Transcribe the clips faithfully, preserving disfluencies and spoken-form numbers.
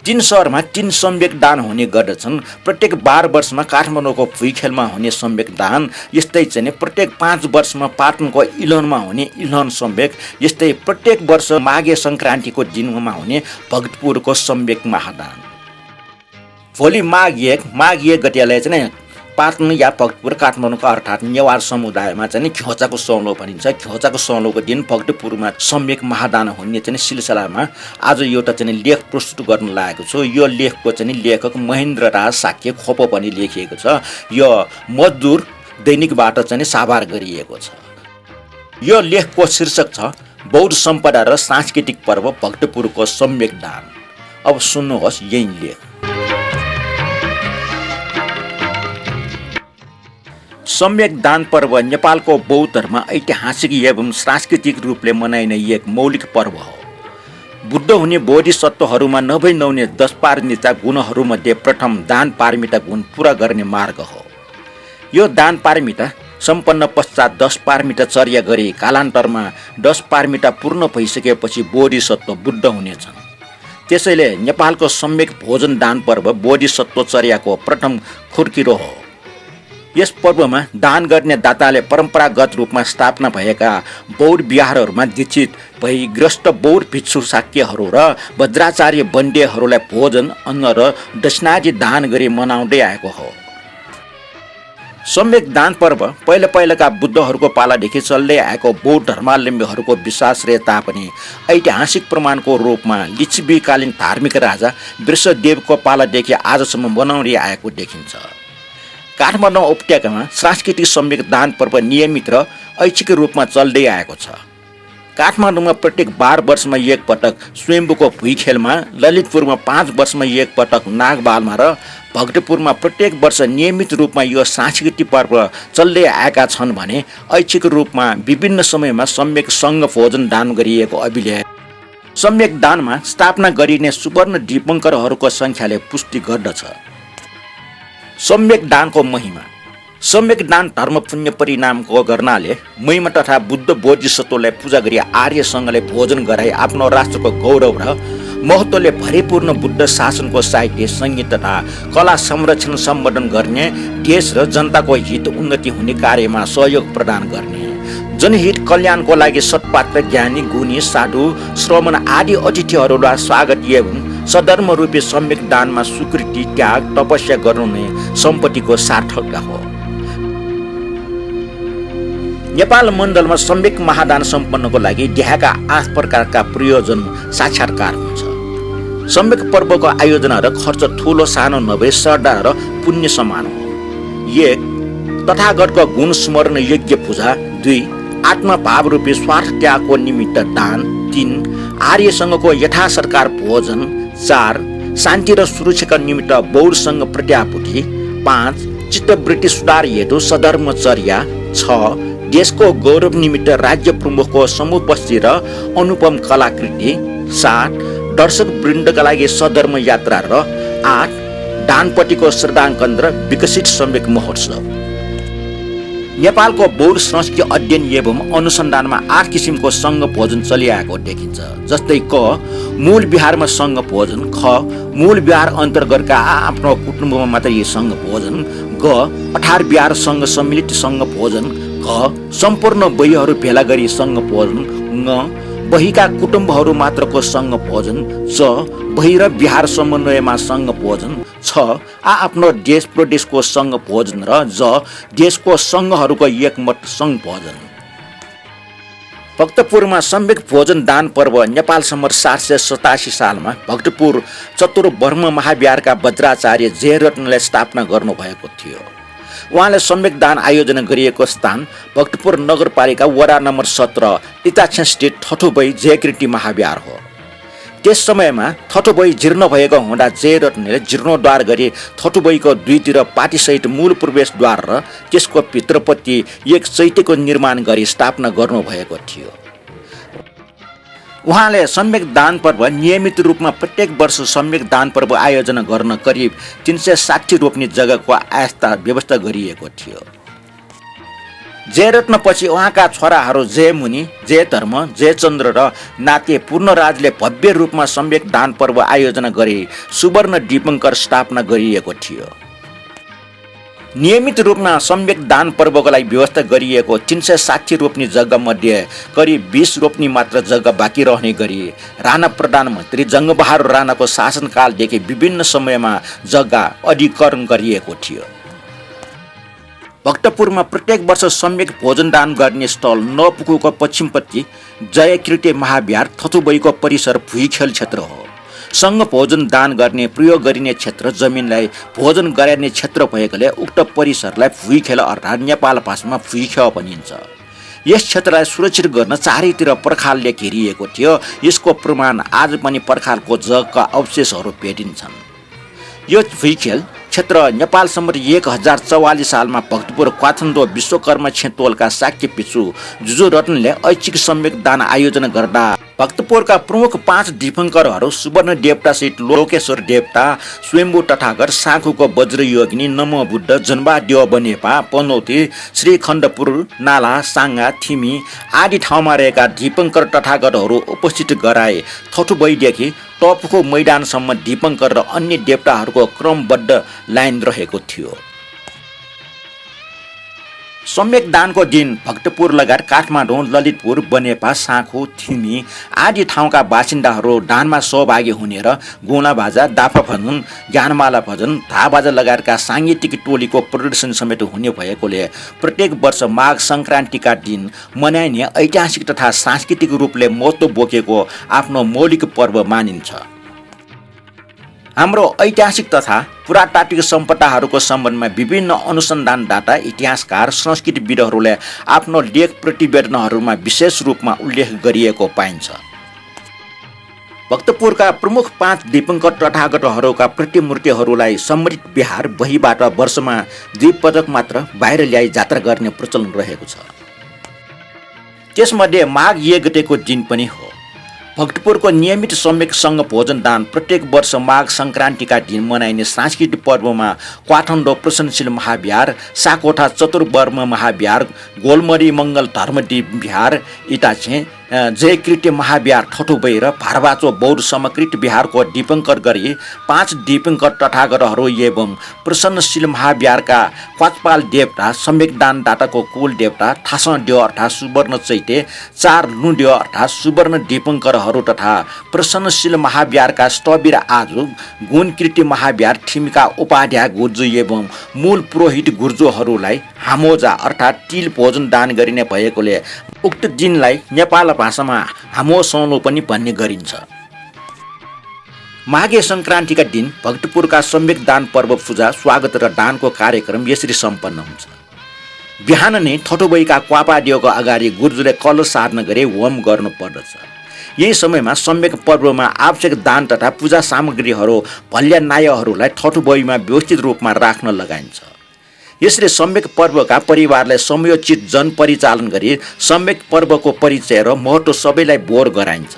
तीन शहरमा तीन सम्यक दान हुने गर्दछन्। प्रत्येक बाह्र वर्षमा काठमाडौँको भुइँखेलमा हुने सम्यक दान, यस्तै चाहिँ नि प्रत्येक पाँच वर्षमा पाटनको इलहनमा हुने इलहन सम्यक, यस्तै प्रत्येक वर्ष माघे संक्रान्तिको दिनमा हुने भक्तपुरको सम्यक महादान। भोलि माघ एक, माघ एक गतेलाई चाहिँ नि पाटन या भक्तपुर, काठमाडौँको अर्थात् नेवार समुदायमा चाहिँ नि घ्योचाको सौलो भनिन्छ। घ्योचाको सौलोको दिन भक्तपुरमा सम्यक महादान हुने चाहिँ नि सिलसिलामा आज एउटा चाहिँ नि लेख प्रस्तुत गर्न लागेको छु। यो लेखको चाहिँ नि लेखक महेन्द्र राज शाक्य खोपो पनि लेखिएको छ। यो मजदुर दैनिकबाट चाहिँ नि साभार गरिएको छ। यो लेखको शीर्षक छ बौद्ध सम्पदा र सांस्कृतिक पर्व भक्तपुरको सम्यक दान। अब सुन्नुहोस् यही लेख। सम्यक दान पर्व नेपालको बौद्ध धर्म ऐतिहासिक एवं सांस्कृतिक रूपले मनाइने एक मौलिक पर्व हो। बुद्ध हुने बोधिसत्वहरूमा नभई नहुने दश पारमिता गुणहरूमध्ये प्रथम दान पारमिता गुण पूरा गर्ने मार्ग हो। यो दान पारमिता सम्पन्न पश्चात दश पारमिता चर्या गरी कालान्तरमा दश पारमिता पूर्ण भइसकेपछि बोधिसत्व बुद्ध हुनेछन्। त्यसैले नेपालको सम्यक भोजन दान पर्व बोधिसत्व चर्याको प्रथम खुर्किरो हो। यस पर्वमा दान गर्ने दाताले परम्परागत रूपमा स्थापना भएका बौद्ध विहारहरूमा दीक्षित भई गृहस्थ बौद्ध भिक्षु शाक्यहरू र वज्राचार्य बन्देहरूलाई भोजन, अन्न र दक्षिणादि दान गरी मनाउँदै आएको हो। सम्यक दान पर्व पहिला पहिलाका बुद्धहरूको पालादेखि चल्दै आएको बौद्ध धर्मावलम्बीहरूको विश्वास रहे तापनि ऐतिहासिक प्रमाणको रूपमा लिच्छविकालीन धार्मिक राजा वृषदेवको पालादेखि आजसम्म मनाउँदै आएको देखिन्छ। काठमाडौँ उपत्यकामा सांस्कृतिक सम्यक दान पर्व नियमित र ऐच्छिक रूपमा चल्दै आएको छ। काठमाडौँमा प्रत्येक बाह्र वर्षमा एक पटक स्वयम्भूको भुइँखेलमा, ललितपुरमा पाँच वर्षमा एक पटक नागबालमा र भक्तपुरमा प्रत्येक वर्ष नियमित रूपमा यो सांस्कृतिक पर्व चल्दै आएका छन् भने ऐच्छिक रूपमा विभिन्न समयमा सम्यक संघ भोजन दान गरिएको अभिलेख सम्यक दानमा स्थापना गरिने सुवर्ण दीपंकरहरूको संख्याले पुष्टि गर्दछ। सम्यक दानको महिमा। सम्यक दान धर्म पुण्य परिणामको गर्नाले महिमा तथा बुद्ध बोधिसत्वलाई पूजा गरी आर्य संघलाई भोजन गराई आफ्नो राष्ट्रको गौरव र महत्वले भरिपूर्ण बुद्ध शासनको साहित्य, संगीत तथा कला संरक्षण सम्वर्धन गर्ने, देश र जनताको हित उन्नति हुने कार्यमा सहयोग प्रदान गर्ने, जनहित कल्याणको लागि सत्पात्र, ज्ञानी, गुणी, साधु, श्रमण आदि अतिथिहरूलाई स्वागत एवं सद्धर्म रूपी सम्यक दानमा सुकृति, त्याग, तपस्या गर्नु नै सम्पत्तिको सार्थकता हो। नेपाल मण्डलमा सम्यक महादान सम्पन्नको लागि देखाएका आठ प्रकारका प्रयोजन साक्षात्कार हुन्छ। सम्यक पर्वको आयोजना र खर्च ठूलो सानो नभई श्रद्धा र पुण्य समान हो। एक, तथागतको गुण स्मरण यज्ञ पूजा। दुई, आत्मा भावरूपी स्वार्थ त्यागको निमित्त दान। तीन, आर्यसंघको यथासरकार भोजन। चार, शान्ति र सुरक्षाका निमित्त बौद्ध संघ प्रत्याभूति। पाँच, चित्तवृत्ति सुधार हेतु सद्धर्मचर्या। छ, देशको गौरव निमित्त राज्य प्रमुखको समुपस्थिति र अनुपम कलाकृति। सात, दर्शक वृन्दका लागि सद्धर्म यात्रा र आठ, दानपतिको श्रद्धाङ्कन र विकसित सम्यक महोत्सव। नेपालको बौद्ध संस्कृति अध्ययन एवं अनुसन्धानमा आठ किसिमको संघ भोजन चलिआएको देखिन्छ, जस्तै क, मूल विहारमा संघ भोजन, ख, मूल विहार अन्तर्गतका आआफ्नो कुटुम्बमा मात्रै संघ भोजन, ग, अठार विहार संघ सम्मिलित संघ भोजन, घ, सम्पूर्ण बहिहरू भेला गरी संघ भोजन, ङ, बहिका कुटुम्बहरू मात्रको संघ भोजन, च, बहि र विहार समन्वयमा संघ भोजन, छ, आआफ्नो देश प्रदेशको संघ भोजन र ज, देशको संघहरूको एकमत संघ भोजन। भक्तपुरमा सम्यक भोजन दान पर्व नेपाल सम्वत सात सय सतासी सालमा भक्तपुर चतुर्ब्रह्म महाविहारका वज्राचार्य जयरत्नले स्थापना गर्नुभएको थियो। उहाँले सम्यक दान आयोजना गरिएको स्थान भक्तपुर नगरपालिका वडा नम्बर सत्र इताछ्यास्थित थथुबही जयकीर्ति महाविहार हो। त्यस समयमा थथुबही जीर्ण भएको हुँदा जयरत्नले जीर्णोद्धार गरी थथुबहीको दुईतिर पाटीसहित मूल प्रवेशद्वार र त्यसको भित्रपट्टि एक चैत्यको निर्माण गरी स्थापना गर्नुभएको थियो। उहाँले सम्यक दान पर्व नियमित रूपमा प्रत्येक वर्ष सम्यक दान पर्व आयोजना गर्न करिब तीन सय साठी रोपनी जग्गाको आस्था व्यवस्था गरिएको थियो। जयरत्नपछि उहाँका छोराहरू जयमुनि, जयधर्म, जयचन्द्र र नाते पूर्णराजले भव्य रूपमा सम्यक दान पर्व आयोजना गरी सुवर्ण दीपंकर स्थापना गरिएको थियो। नियमित रूपमा सम्यक दान पर्वको लागि व्यवस्था गरिएको तीन सय साठी रोपनी जग्गा मध्ये करिब बीस रोपनी मात्र जग्गा बाँकी रहने गरी राणा प्रधानमन्त्री जंगबहादुर राणाको शासनकालदेखि विभिन्न समयमा जग्गा अधिग्रहण गरिएको थियो। भक्तपुरमा प्रत्येक वर्ष सम्यक भोजन दान गर्ने स्थल नपुखुको पश्चिमपट्टि जयकृत्य महाविहार थथुबैको परिसर भुइँखेल क्षेत्र हो। संघ भोजन दान गर्ने प्रयोग गरिने क्षेत्र जमिनलाई भोजन गराइने क्षेत्र भएकोले उक्त परिसरलाई भुइँखेल अर्थात् नेपाल भाषामा भुइँखेल भनिन्छ। यस क्षेत्रलाई सुरक्षित गर्न चारैतिर पर्खालले घेरिएको थियो। यसको प्रमाण आज पनि पर्खालको जगका अवशेषहरू भेटिन्छन्। यो भुइँखेल क्षेत्र नेपाल सम्बत एक हजार चौवालिस सालमा भक्तपुर क्वाथन्डो विश्वकर्मा छेँ टोलका शाक्य भिक्षु जुजुरत्नले ऐच्छिक सम्यक दान आयोजना गर्दा भक्तपुरका प्रमुख पाँच दीपंकरहरू सुवर्ण देवतासहित लोकेश्वर देवता, स्वयम्भू तथागत, साँखुको वज्रयोगिनी, नमोबुद्ध, जनबहाद्यः बनेपा, पनौती, श्रीखण्डपुर, नाला, साङ्गा, थिमि आदि ठाउँमा रहेका दीपंकर तथागतहरू उपस्थित गराए थथुबैदेखि तपुखु मैदानसम्म दीपंकर र अन्य देवताहरूको क्रमबद्ध लाइन रहेको थियो। सम्यक दानको दिन भक्तपुर लगायत काठमाडौँ, ललितपुर, बनेपा, साँखु, थिमि आदि ठाउँका बासिन्दाहरू दानमा सहभागी हुने र गुंला बाजा, दाफा भजन, ज्ञानमाला भजन, धाबाजा लगायतका सांगीतिक टोलीको प्रदर्शन समेत हुने भएकोले प्रत्येक वर्ष माघ संक्रान्तिका दिन मनाइने ऐतिहासिक तथा सांस्कृतिक रूपले महत्त्व बोकेको आफ्नो मौलिक पर्व मानिन्छ। हाम्रो ऐतिहासिक तथा पुरातात्विक सम्पदाहरूको सम्बन्धमा विभिन्न अनुसन्धानदाता, इतिहासकार, संस्कृतिविदहरूले आफ्नो लेख प्रतिवेदनहरूमा विशेष रूपमा उल्लेख गरिएको पाइन्छ। भक्तपुरका प्रमुख पाँच दीपंकर तथागतहरूका प्रतिमूर्तिहरूलाई सम्बन्धित विहार बहीबाट वर्षमा दुई पटक मात्र बाहिर ल्याई जात्रा गर्ने प्रचलन रहेको छ। त्यसमध्ये माघ एक गतेको दिन पनि हो। भक्तपुरको नियमित सम्यक संघ भोजन दान प्रत्येक वर्ष माघ संक्रान्तिका दिन मनाइने सांस्कृतिक पर्वमा क्वाथन्डो प्रसन्नशील महाविहार, साकोठा चतुर्वर्म महाविहार, गोलमरी मंगल धर्मदीप विहार, इटाछेँ, अ, जयकृत्य महाविहार थथुबैर भारभाचो बौद्ध समकृत विहारको दीपंकर गरी पाँच दीपंकर तथागतहरू एवं प्रसन्नशील महाविहारका क्वाचपाल देवता, सम्यक दानदाताको कुल देवता, थासं द्यः अर्थात् सुवर्ण चैत्य, चार लुँ द्यः अर्थात् सुवर्ण दीपंकरहरू तथा प्रसन्नशील महाविहारका स्थविर आजु, गुणकृति महाविहार थिमिका उपाध्याय गुर्जु एवं मूल पुरोहित गुर्जुहरूलाई हामोजा अर्थात् तिल भोजन दान गरिने भएकोले उक्त दिनलाई नेपाल भाषामा हामो सौलो पनि भन्ने गरिन्छ। माघे संक्रान्तिका दिन भक्तपुरका सम्यक दान पर्व पूजा, स्वागत र दानको कार्यक्रम यसरी सम्पन्न हुन्छ। बिहान नै थथुबैका क्वापाद्यःको अगाडि गुर्जुले कलश साधना गरी होम गर्नुपर्दछ। यही समयमा सम्यक पर्वमा आवश्यक दान तथा पूजा सामग्रीहरू भल्या नायःहरूलाई थथुबैमा व्यवस्थित रूपमा राख्न लगाइन्छ। यसरी सम्यक पर्वका परिवारलाई समयोचित जनपरिचालन गरी सम्यक पर्वको परिचय र महत्त्व सबैलाई बोर गराइन्छ।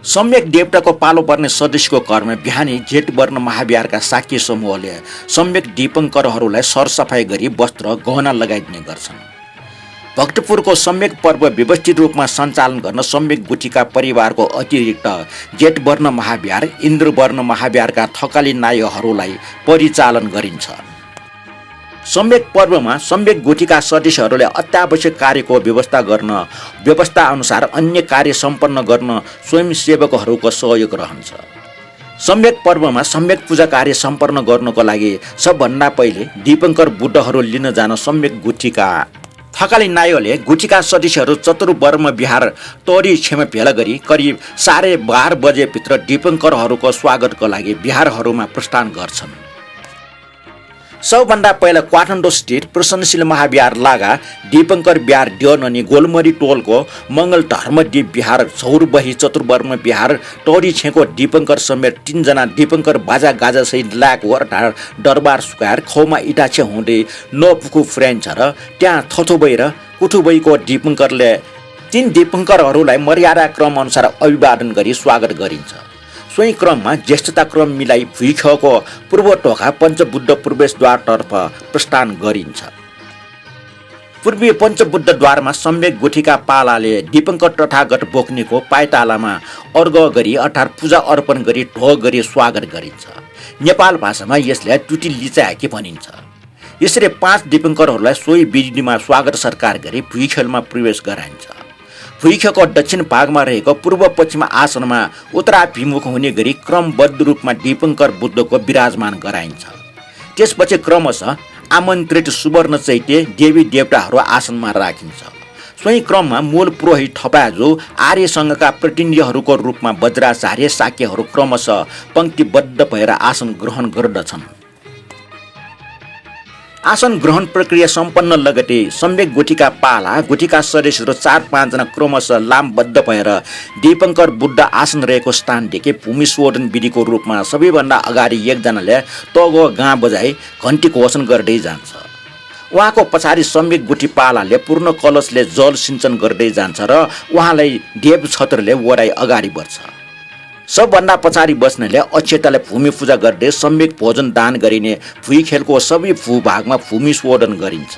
सम्यक देवताको पालो पर्ने सदस्यको घरमा बिहानै जेठवर्ण महाविहारका शाक्य समूहले सम्यक दीपंकरहरूलाई सरसफाइ गरी वस्त्र गहना लगाइदिने गर्छन्। भक्तपुरको सम्यक पर्व व्यवस्थित रूपमा सञ्चालन गर्न सम्यक गुठीका परिवारको अतिरिक्त जेठवर्ण महाविहार, इन्द्रवर्ण महाविहारका थकाली नायःहरूलाई परिचालन गरिन्छ। सम्यक पर्वमा सम्यक गुठीका सदस्यहरूले अत्यावश्यक कार्यको व्यवस्था गर्न, व्यवस्था अनुसार अन्य कार्य सम्पन्न गर्न स्वयंसेवकहरूको सहयोग रहन्छ। सम्यक पर्वमा सम्यक पूजा कार्य सम्पन्न गर्नको लागि सबभन्दा पहिले दीपंकर बुद्धहरू लिन जान सम्यक गुठीका थकाली नायःले गुठीका सदस्यहरू चतुर्वर्म विहार तरी छेँमा भेला गरी करिब साढे बाह्र बजेभित्र दीपंकरहरूको स्वागतको लागि विहारहरूमा प्रस्थान गर्छन्। सबभन्दा पहिला क्वाथन्डो स्थित प्रसन्नशील महाविहार लागा दीपंकर विहार द्यः ननी गोलमरी टोलको मंगल धर्मदीप विहार, झौरबही चतुर्वर्म विहार, तरी छेँको दीपंकर समेत तीनजना दीपंकर बाजागाजा सहित लायकु अर्थात् दरबार सुकाएर खौमा इटाछेँ हुँदै नपुखु पुर्‍याइन्छ र त्यहाँ थथुबै र कुथुबैको दीपंकरले तीन दीपंकरहरूलाई मर्यादा क्रम अनुसार अभिवादन गरी स्वागत गरिन्छ। सोही क्रममा ज्येष्ठता क्रम मिलाई भुइँखेलको पूर्व ढोका पञ्चबुद्ध प्रवेशद्वारतर्फ प्रस्थान गरिन्छ। पूर्वीय पञ्चबुद्ध द्वारमा सम्यक गुठीका पालाले दीपंकर तथागत बोक्नेको पायतालामा अर्घ गरी अर्थात् पूजा अर्पण गरी ढोग गरी स्वागत गरिन्छ। नेपाल भाषामा यसलाई तुति लिचाय्‌के भनिन्छ। यसरी पाँच दीपंकरहरूलाई सोही विधिमा स्वागत सत्कार गरी भुइँखेलमा प्रवेश गराइन्छ। भुइँखेलको दक्षिण भागमा रहेको पूर्व पश्चिम आसनमा उत्तराभिमुख हुने गरी क्रमबद्ध रूपमा दीपंकर बुद्धको विराजमान गराइन्छ। त्यसपछि क्रमशः आमन्त्रित सुवर्ण चैत्य देवी देवताहरू आसनमा राखिन्छ। सोही क्रममा मूल पुरोहित थपाय्‌जु आर्य संघका प्रतिनिधिहरूको रूपमा वज्राचार्य शाक्यहरू क्रमशः पंक्तिबद्ध भएर आसन ग्रहण गर्दछन्। आसन ग्रहण प्रक्रिया सम्पन्न लगत्तै सम्यक गुठीका पाला, गुठीका सदस्यहरू चार पाँचजना क्रमशः लामबद्ध भएर दीपंकर बुद्ध आसन रहेको स्थानदेखि भूमि शोधन विधिको रूपमा सबैभन्दा अगाडि एकजनाले तःगः गाँ बजाई घन्टी घोषण गर्दै जान्छ। उहाँको पछाडि सम्यक गुठी पालाले पूर्ण कलशले जल सिञ्चन गर्दै जान्छ र उहाँलाई देव छत्रले ओढाई अगाडि बढ्छ। सबभन्दा पछाडि बस्नेले अक्षताले भूमि पूजा गर्दै सम्यक भोजन दान गरिने भुइँखेलको सबै भूभागमा भूमि शोधन गरिन्छ।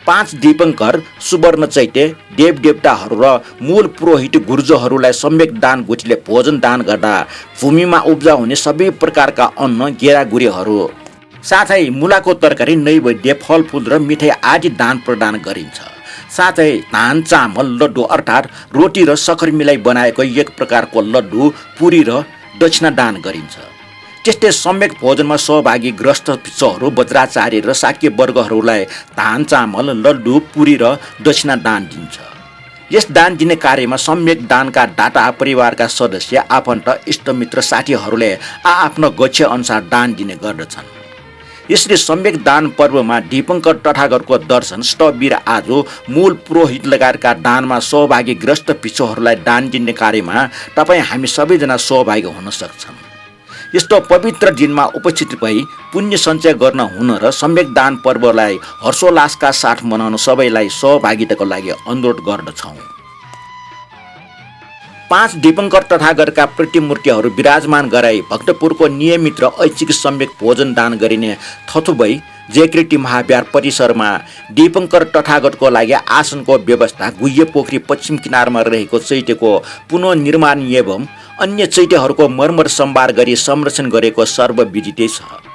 पाँच दीपंकर, सुवर्ण चैत्य, देवदेवताहरू र मूल पुरोहित गुर्जोहरूलाई सम्यक दान गुठीले भोजन दान गर्दा भूमिमा उब्जाउ हुने सबै प्रकारका अन्न, गेडागुडीहरू, साथै मुलाको तरकारी, नैवेद्य, फलफूल र मिठाई आदि दान प्रदान गरिन्छ। साथै धान, चामल, लड्डु अर्थात् रोटी र सक्खर मिलाई बनाएको एक प्रकारको लड्डु, पुरी र दक्षिणा दान गरिन्छ। त्यस्तै सम्यक भोजनमा सहभागी गृहस्थ भिक्षुहरू, वज्राचार्य र शाक्य वर्गहरूलाई धान, चामल, लड्डु, पुरी र दक्षिणा दान दिन्छ। यस दान दिने कार्यमा सम्यक दानका दाता परिवारका सदस्य, आफन्त, इष्टमित्र, साथीहरूले आआफ्नो गच्छे अनुसार दान दिने गर्दछन्। यसरी सम्यक दान पर्वमा दीपंकर तथागतको दर्शन, स्थविर आजु, मूल पुरोहित लगायतका दानमा सहभागी गृहस्थ भिक्षुहरूलाई दान दिने कार्यमा तपाईँ हामी सबैजना सहभागी हुन सक्छन्। यस्तो पवित्र दिनमा उपस्थित भई पुण्य सञ्चय गर्न हुन र सम्यक दान पर्वलाई हर्षोल्लासका साथ मनाउन सबैलाई सहभागिताको लागि अनुरोध गर्दछौँ। पाँच दीपंकर तथागतका प्रतिमूर्तिहरू विराजमान गराई भक्तपुरको नियमित र ऐच्छिक सम्यक भोजन दान गरिने थथुबई जयकृति महाविहार परिसरमा दीपंकर तथागतको लागि आसनको व्यवस्था गुह्य पोखरी पश्चिम किनारमा रहेको चैत्यको पुनर्निर्माण एवं अन्य चैत्यहरूको मर्मर सम्भार गरी संरक्षण गरेको सर्वविदितै छ।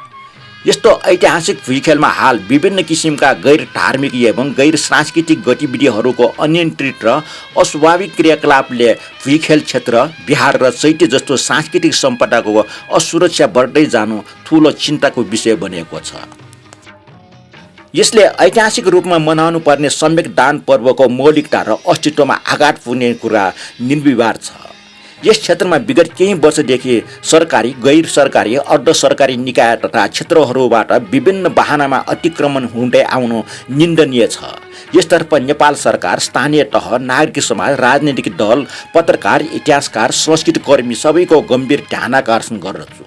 यस्तो ऐतिहासिक भुइँखेलमा हाल विभिन्न किसिमका गैर धार्मिक एवं गैर सांस्कृतिक गतिविधिहरूको अनियन्त्रित र अस्वाभाविक क्रियाकलापले भुइँखेल क्षेत्र, विहार र चैत्य जस्तो सांस्कृतिक सम्पदाको असुरक्षा बढ्दै जानु ठूलो चिन्ताको विषय बनेको छ। यसले ऐतिहासिक रूपमा मनाउनुपर्ने सम्यक दान पर्वको मौलिकता र अस्तित्वमा आघात पुग्ने कुरा निर्विवाद छ। यस क्षेत्रमा विगत केही वर्षदेखि सरकारी, गैर सरकारी, अर्ध सरकारी निकाय तथा क्षेत्रहरूबाट विभिन्न बहानामा अतिक्रमण हुँदै आउनु निन्दनीय छ। यसतर्फ नेपाल सरकार, स्थानीय तह, नागरिक समाज, राजनीतिक दल, पत्रकार, इतिहासकार, संस्कृतिकर्मी सबैको गम्भीर ध्यानाकर्षण गर्दछु।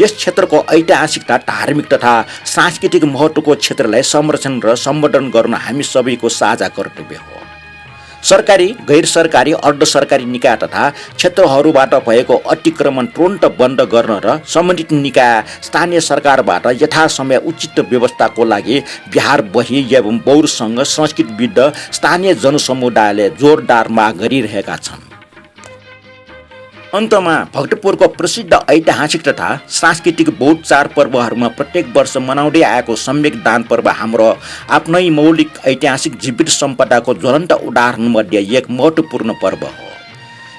यस क्षेत्रको ऐतिहासिकता, धार्मिक तथा सांस्कृतिक महत्त्वको क्षेत्रलाई संरक्षण र सम्वर्धन गर्नु हामी सबैको साझा कर्तव्य हो। सरकारी, गैर सरकारी, अर्ध सरकारी निकाय तथा क्षेत्रहरूबाट भएको अतिक्रमण तुरुन्त बन्द गर्न र सम्बन्धित निकाय, स्थानीय सरकारबाट यथासमय उचित व्यवस्थाको लागि विहार बही एवं बौद्धसँग संस्कृतिविद्ध स्थानीय जनसमुदायले जोरदार माग गरिरहेका छन्। अन्तमा भक्तपुरको प्रसिद्ध ऐतिहासिक तथा सांस्कृतिक बौद्ध चाडपर्वहरूमा प्रत्येक वर्ष मनाउँदै आएको सम्यक दान पर्व हाम्रो आफ्नै मौलिक ऐतिहासिक जीवित सम्पदाको ज्वलन्त उदाहरण मध्ये एक महत्त्वपूर्ण पर्व हो।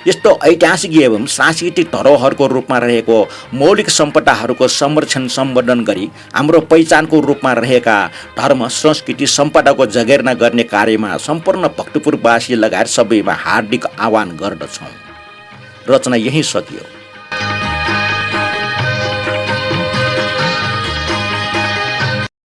यस्तो ऐतिहासिक एवं सांस्कृतिक धरोहरको रूपमा रहेको मौलिक सम्पदाहरूको संरक्षण सम्वर्धन गरी हाम्रो पहिचानको रूपमा रहेका धर्म, संस्कृति, सम्पदाको जगेर्ना गर्ने कार्यमा सम्पूर्ण भक्तपुरवासी लगायत सबैमा हार्दिक आह्वान गर्दछौँ। रचना यहीँ सकियो।